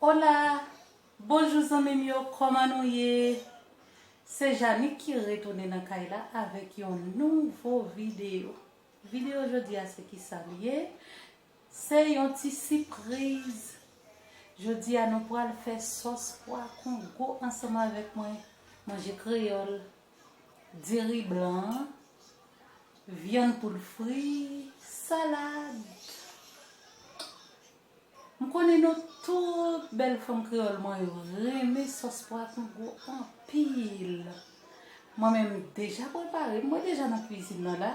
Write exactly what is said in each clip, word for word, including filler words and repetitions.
Hola! Bonjou zanmi m yo, kòman nou ye? Se Janique ki retounen nan kay la avèk yon nouvo videyo. Videyo jodi a se kisa l ye? Se yon ti sipriz. Jodi a nou pral fè sòs pwa kongo ansanm avèk mwen. Manje kreyòl, diri blan, vyann poul fri, salad. M konnen nou tout bèl fanm kreyòl mwen yo renmen sòs pwa kongo anpil. Mwen menm m deja prepare, mwen deja nan kwizin nan la.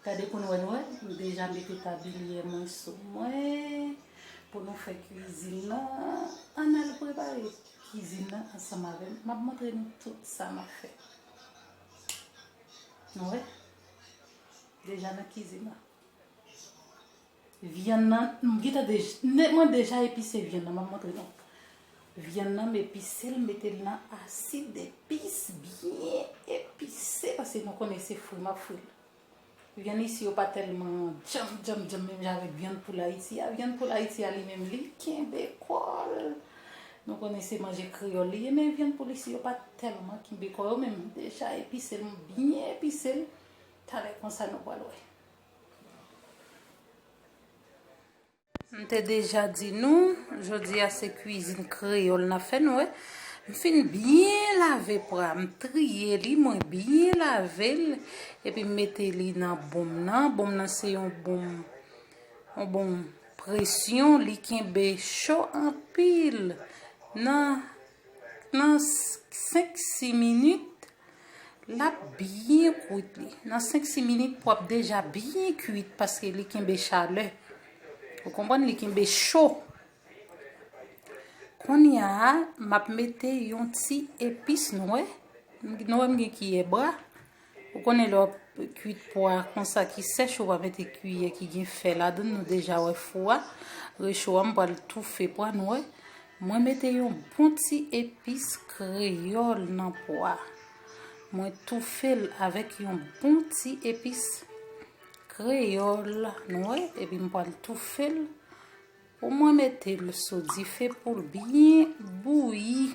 Gade pou n wè, nou wè, m deja mete tabliye mwen sou mwen pou nou fè kwizin nan. Ann al prepare kwizin nan ansanm avè m. M ap montre nou tout sa m ap fè. Nou wè? Deja nan kwizin nan. Vyann nan, m gentan dej-, ne-, mwen deja epise vyann nan, m ap montre nou. Vyann nan, m epise l, m mete l nan asid epis, byen epise, paske nou konnen se fri m ap fri l. Vyann isi yo pa tèlman djanm, djanm, djanm, menm jan avèk vyann poul Ayiti a. Vyann poul Ayiti a, li menm, li kenbe kò l. Nou konnen se manje kreyòl li ye, men vyann poul isi yo pa tèlman kenbe kò yo, men m deja epise l, m byen epise l. Talè konsa nou pral wè. M te deja di nou, jodi a se kwizin kreyòl n ap fè, nou wè. M fin byen lave pwa, m triye li, mwen byen lave l, epi m mete li nan bonm nan. Bonm nan se yon bonm, yon bonm presyon, li kenbe cho anpil. Nan, nan senk, sis minit, l ap byen kwit li. Nan senk, sis minit, pwa ap deja byen kwit paske li kenbe chalè. Ou konprann? Li kenbe cho. Kounye a, m ap mete yon ti epis, nou wè. Nou wè m gen kiyè bwa. Ou konnen lè w ap kwit pwa konsa ki sèch, ou pa mete kiyè ki gen fè ladan l. Nou deja wè fou a. Recho a, m pral toufe pwa, nou wè. Mwen mete yon bon ti epis kreyòl nan pwa. Mwen toufe l avèk yon bon ti epis kreyòl, nou wè, epi m pral toufe l pou mwen mete l sou dife pou l byen bouyi.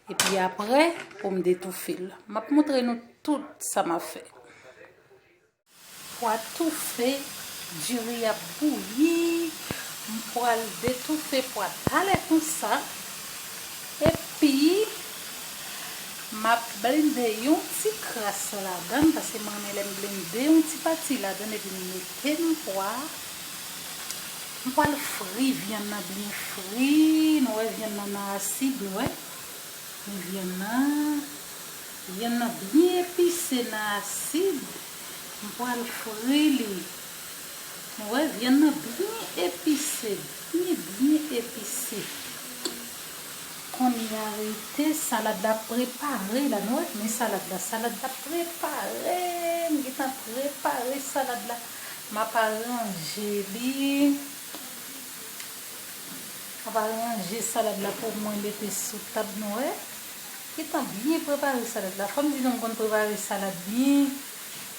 Epi apre, pou m detoufe l. M ap montre nou tout sa m ap fè. Pwa toufe, diri ap bouyi. M pral detoufe pwa talè konsa. Epi, m ap blende yon ti kras ladan l, paske m renmen lè m blende yon ti pati ladan l, epi m mete nan pwa. M pral fri vyann nan byen fri. Nou wè vyann nan nan asid, nou wè. Men vyann nan, vyann nan byen epise nan asid. M pral fri li. Nou wè, vyann nan byen epise, byen, byen epise. Kounye a rete, salad la prepare la, nou wè, men salad la, salad la prepare, m gentan prepare salad la. M ap aranje li. M ap aranje salad la pou mwen mete sou tab, nou wè. Gentan byen prepare salad la. Fò m di nou m konn prepare salad byen.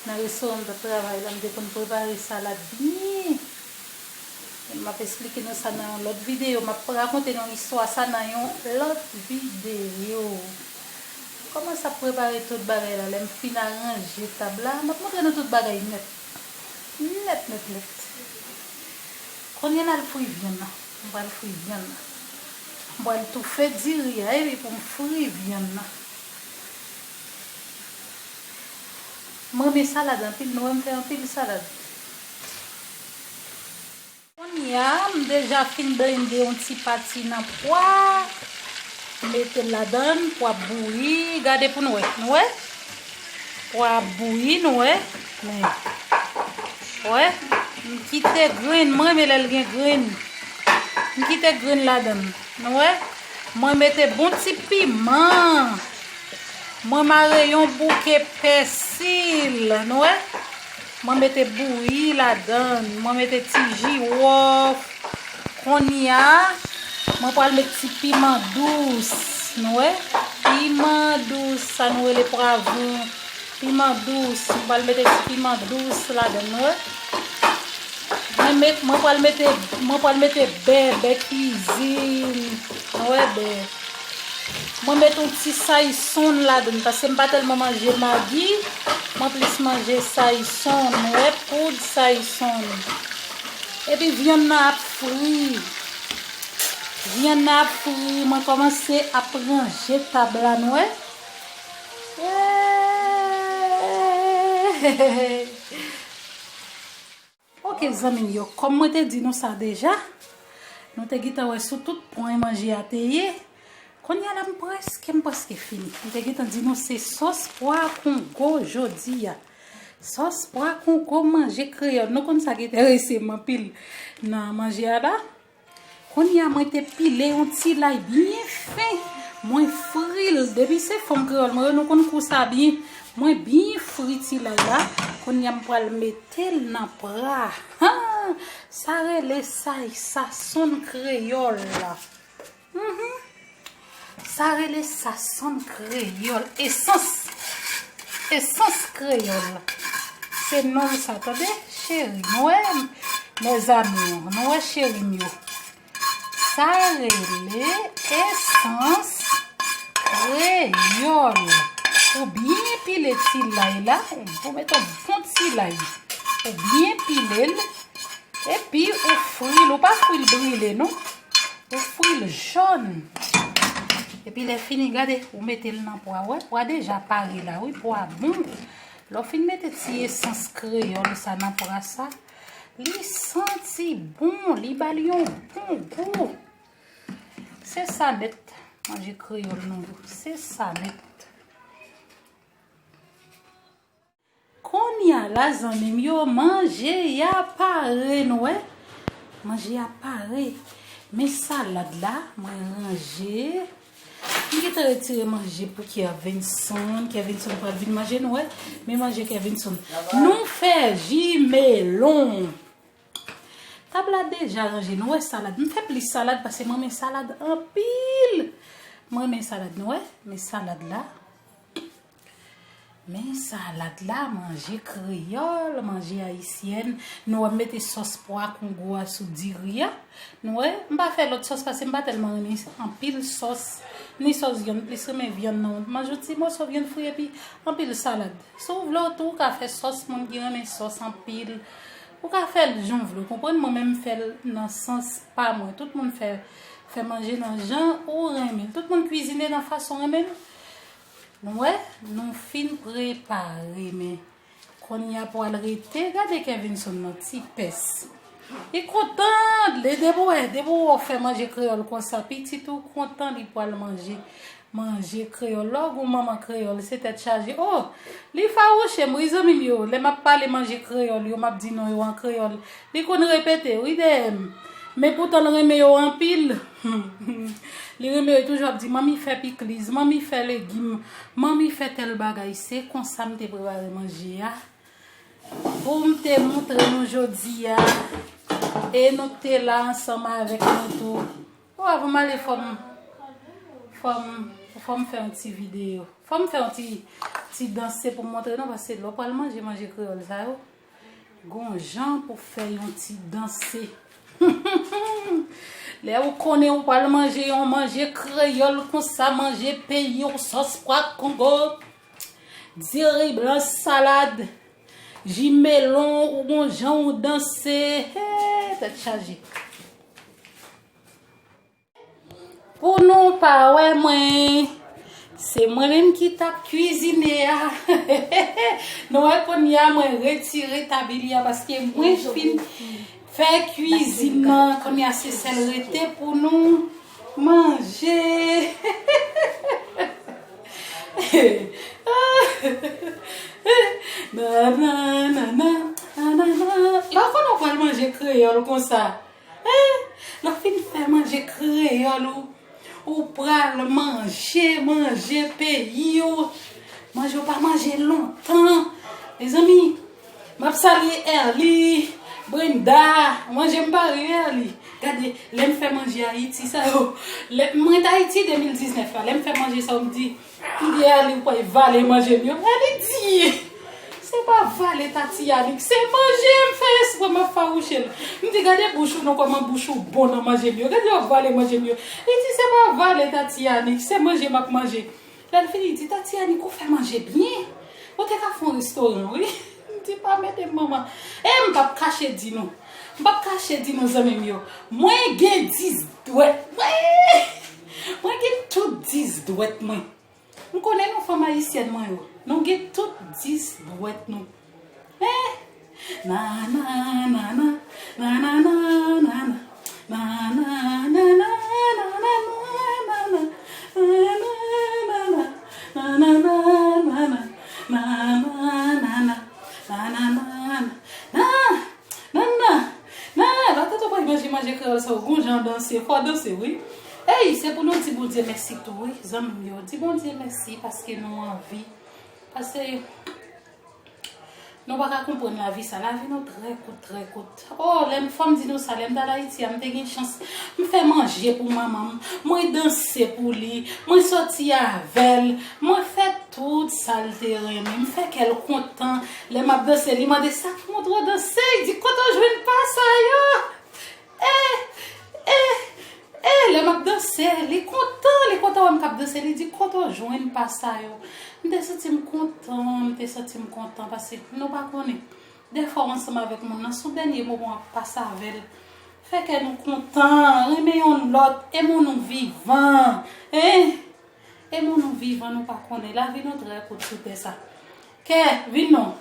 Nan restoran m t ap travay la, m te konn prepare salad byen. M ap esplike nou sa nan yon lòt videyo. M ap rakonte nou istwa sa nan yon lòt videyo. M kòmanse ap prepare tout bagay la. Lè m fin aranje tab la, m ap montre nou tout bagay nèt. Nèt, nèt, nèt. Kounye a n al fri vyann nan. M pral fri vyann nan. M pral toufe diri a, epi pou m fri vyann nan. M renmen salad anpil, nou wè m fè anpil salad. Kounye a, m deja fin blende yon ti pati nan pwa. Mete l ladan, pwa bouyi. Gade pou nou wè. Nou wè? Pwa ap bouyi, nou wè. Men. Wè? M kite grenn, mwen renmen lè l gen grenn. M kite grenn ladan. Nou wè? Mwen mete bon ti piman. Mwen mare yon bouke pèsi, nou wè. Mwen mete bouyi ladan. Mwen mete ti jiwòf. Kounye a, mwen pral met ti piman dous, nou wè. Piman dous, sa nou rele pwavwon. Piman dous, mwen pral mete ti piman dous ladan, nou wè. Mwen met, mwen pral mete, mwen pral mete bè, bè kwizin. Nou wè bè. Mwen met yon ti sayson ladan, paske m pa tèlman manje magi. Mwen plis manje sayson, nou wè, poud sayson. Epi vyann nan ap fri. Vyann nan ap fri, mwen kòmanse ap ranje tab la, nou wè. Hey! Ok, zanmi m yo, kòm mwen te di nou sa deja, nou te gentan wè sou tout pwen manje a te ye. Kounye a la, m prèske, m prèske fini. M te gentan di nou se sòs pwa kongo jodi a. Sòs pwa kongo manje kreyòl. Nou konn sa ki enterese m anpil nan manje a la. Kounye a, mwen te pile yon ti lay byen fen. Mwen fri l. Depi se fanm kreyòl mwen yo, nou konn kou sa byen. Mwen byen fri ti lay la. Kounye a, m pral mete l nan pra. Ha! Sa rele sa, sasonn kreyòl la. Mhm. Sa rele sasonn kreyòl. Esans. Esans kreyòl. Se non l sa, tande, cheri. Nou wè, mes amours. Nou wè, cheri m yo. Sa rele esans kreyòl. Ou byen pile ti lay la. Ou mete yon bon ti lay. Ou byen pile l. Epi ou fri l, ou pa fri l brile, non. Ou fri l jòn. Epi lè fini, gade, ou mete l nan pwa, wè. Pwa deja pare la, wi, pwa bon. Lè w fin mete ti esans kreyòl sa nan pwa sa, li santi bon, li ba l yon bon gou. Se sa nèt, manje kreyòl nou yo. Se sa nèt. Kounye a la, zanmi m yo, manje a pare, nou wè. Manje a pare. Men salad la, mwen ranje. M gentan retire manje pou Kervinson. Kervinson pral vin manje, nou wè. Men manje Kervinson. Nou fè ji melon. Tab la deja ranje, nou wè salad. M fè plis salad paske mwen renmen salad anpil. Mwen renmen salad, nou wè. Men salad la. Men salad la, manje kreyòl, manje ayisyèn. Nou wè m mete sòs pwa kongo a sou diri a. Nou wè, m pa fè lòt sòs paske m pa tèlman renmen anpil sòs. Ni sòs vyann, m plis renmen vyann nan. M manje yon ti moso vyann fri epi anpil salad. Si w vle w tou, ou ka fè sòs moun ki renmen sòs anpil. Ou ka fè l jan w vle, w konprann? Mwen menm, m fè l nan sans pa mwen. Tout moun fè, fè manje nan jan ou renmen l. Tout moun kwizine nan fason w renmen l. Nou wè, nou fin prepare, men kounye a pral rete, gade Kervinson nan ti pès. Li kontan, li depi w wè, depi w wè w fè manje kreyòl konsa, pitit ou kontan, li pral manje, manje kreyòl. Lè w gon manman kreyòl, se tèt chaje. Oh, li fawouche m, wi, zanmi m yo. Lè m ap pale manje kreyòl yo, m ap di non yo an kreyòl. Li konn repete, wi, dèyè m. Men poutan l renmen yo anpil. Li renmen yo, toujou ap di, "Manmi fè pikliz, manmi fè legim, manmi fè tèl bagay." Se konsa m te prepare manje a. Pou m te montre nou jodi a. E nou te la ansanm avèk nou tou. Bon, avan m ale, fò m, fò m, fò m fè yon ti videyo. Fò m fè yon ti, ti danse pou m montre nou, paske lè w pral manje, manje kreyòl sa yo, gon jan pou fè yon ti danse. Lè ou konnen ou pral manje yon manje kreyòl konsa, manje peyi w, sòs pwa kongo, diri blan, salad, ji melon, ou gon jan ou danse. Hey, tèt chaje. Pou nou pa wè mwen, se mwen menm ki t ap kwizine a. Nou wè kounye a mwen retire tabili a paske mwen fin fè kwizin nan. Kounye a se sèl rete pou nou manje. Nan, nan, nan, nan, nan, nan, nan. Lè w konnen w pral manje kreyòl konsa. Hein? Lè w fin fè manje kreyòl ou, ou pral manje, manje peyi w. Manje w pa manje lontan. Mezanmi, m ap salye Erly, Brenda, manje m pare wi Erly. Gade, lè m fè manje Ayiti sa yo. Lè, mwen t Ayiti de mil diznèf la, lè m fè manje sa yo, m di, m di Erly, ou pral vale manje m yo. Erly di, se Se pa vale Tati Yanik, se manje m fè espre m ap fawouche l. M di, "Gade bouch ou non, kòman bouch ou bon nan manje m yo. Gade yo vale manje m yo." Li di, "Se pa vale Tati Yanik, se manje m ap manje." Lè l fini, li di, "Tati Yanik, ou fè manje byen. Ou te ka fè yon restoran, wi." M di, "Pa mete m, manman." E m p ap kache di nou. M p ap kache di nou, zanmi m yo. Mwen gen dis dwèt. Mwen, mwen gen tout dis dwèt mwen. M konnen nou fanm ayisyèn mwen yo. Nou gen tout dis dwèt nou. Eh! Na, na, na, na, na, na, na, na, na. Na, na, na, na, na, na, na, na, na, na. Na, na, na, na, na, na, na, na, na. Na, na, na, na, na, na, na, na. Nan, nan, nan, nan, nan, tata w pa manje manje kreyòl sa, w gon jan w danse, fò w danse, wi. Ey, se pou nou di Bondye mèsi tou, wi, zanmi m yo. Di Bondye mèsi paske nou anvi. Paske nou pa ka konprann lavi sa. Lavi nou trè kout, trè kout. Oh, lè m, fò m di nou sa, lè m t al Ayiti a, m te gen chans. M fè manje pou manman m. Mwen danse pou li. Mwen sòti avè l. Mwen fè tout sa l te renmen. M fè kè l kontan. Lè m ap danse, li mande, "Sa k montre w danse?" Li di, "Kote w jwenn pa sa yo?" Eh, eh, eh, lè m ap danse, li kontan, li kontan wè m k ap danse. Li di, "Kote w jwenn pa sa yo?" M te santi m kontan, m te santi m kontan, paske nou pa konnen. Dèfwa w ansanm avèk moun nan, se yon dènye moman w ap pase avè l. Fè kè nou kontan, renmen youn lòt, e moun nou vivan. Hein? E moun nou vivan, nou pa konnen. Lavi nou trè kout sou tè sa. Kè, vin non.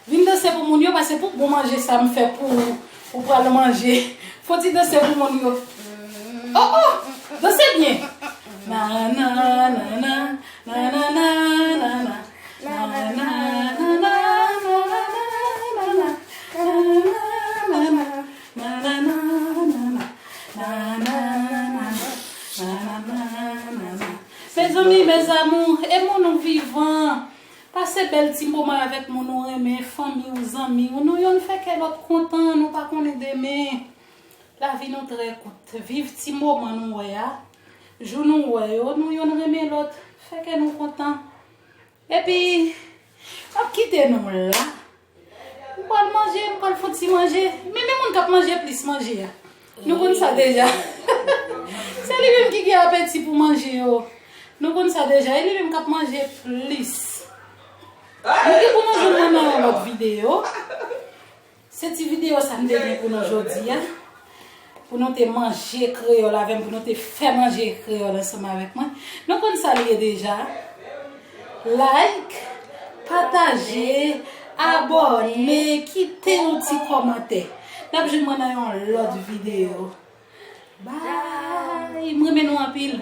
Vin danse pou moun yo, paske pou bon manje sa m fè pou ou, ou pral manje. Fò ti danse pou moun yo. Oh, oh! Danse byen. Na, na, na, na, na, na, na, na, na. Na, na, na, na, na, na, na, na, na, na. Na, na, na, na, na, na. Na, na, na, na, na, na. Na, na, na, na, na, na. Mezanmi, mes amours, e moun nou vivan. Pase bèl ti moman avèk moun ou renmen, fanmi ou, zanmi ou. Nou youn fè kè lòt kontan, nou pa konnen demen. Lavi nou trè kout. Viv ti moman nou wè a. Jou nou wè yo, nou youn renmen lòt. Fè kè nou kontan. Epi, m ap kite nou la. M pral manje, m pral fè ti manje. Men, men moun k ap manje plis manje a. Nou konn sa deja. Se li menm ki gen apeti pou manje yo. Nou konn sa deja. E li menm k ap manje plis. Nou gen pou nou jwenn mwen nan yon lòt videyo. Se ti videyo sa m te gen pou nou jodi a. Pou nou te manje kreyòl avè m, pou nou te fè manje kreyòl ansanm avèk mwen. Nou konn sa l ye deja. Like, pataje, abòne, kite yon ti kòmantè. N ap jwenn mwen nan yon lòt videyo. Bye! M renmen nou anpil.